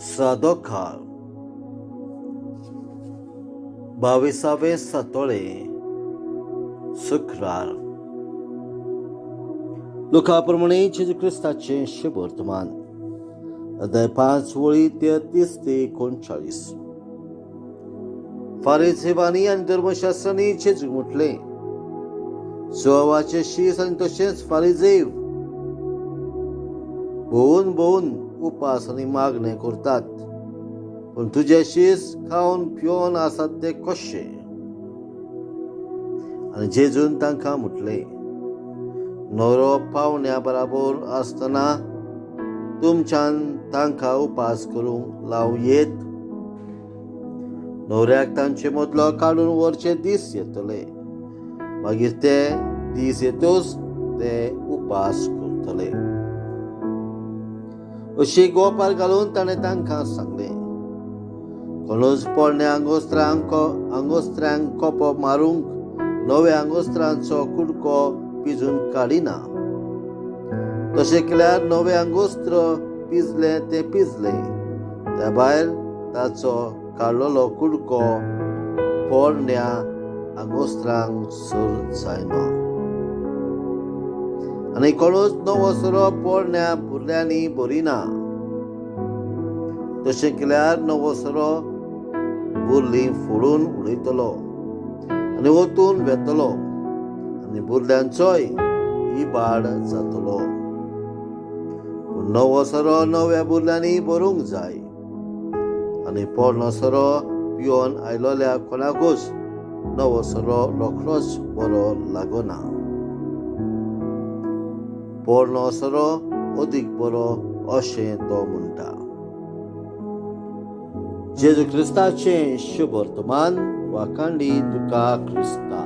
सादोकाळ बाविसावें सातोळें शुक्रार लुका प्रमाणे जेजू क्रिस्ताचें शुभवर्तमान अध्याय 5 वळी 33 ते 39. फारीसेवांनी आनी धर्मशास्त्रांनी जेजूक म्हटलें, जुवांवाचे शीस आनी तशेंच फारीजेव भोवून भोवून उपास आनी मागणें करतात, पूण तुजे शीस खावन पिवन आसात ते कशे? आनी जेजून तांकां म्हटलें, न्हवरो पावण्या बराबर आसतना तुमच्यान तांकां उपास करूंक लावं येत? न्हवऱ्याक तांचे मदलो काडून व्हरचे दीस येतले, मागीर ते दीस येतूच ते उपास करतले. अशी गोपार घालून ताणें तांकां सांगलें, कोणूच पोरण्या आंगोस्त्रांक कोपो मारूंक नव्या आंगोस्त्रांचो कुडको पिजून काडिना. तशें केल्यार नवें आंगोस्त्र पिजलें तें पिजलें, त्या भायर ताचो काडलेलो कुडको पोरण्या आंगोस्त्रांक सर जायना. आनी कोणूच नवो सोरो पोरण्या बुरल्यांनी भरिना. तशें केल्यार नवो सोरो बुरली फोडून उडयतलो आनी ओतून वेतलो आनी बुरल्यांचोय इबाड जातलो. पूण नवो सोरो नव्या बुरल्यांनी भरूंक जाय. आनी पोरणो सोरो पिवन आयलोल्या कोणाकूच नवो सोरो रोखडोच बरो लागना. पोरणो सोरो अदीक बरो अशें तो म्हणटा. जेजू क्रिस्ताचें शुभ वर्तमान. वाखाणणी तुका क्रिस्ता.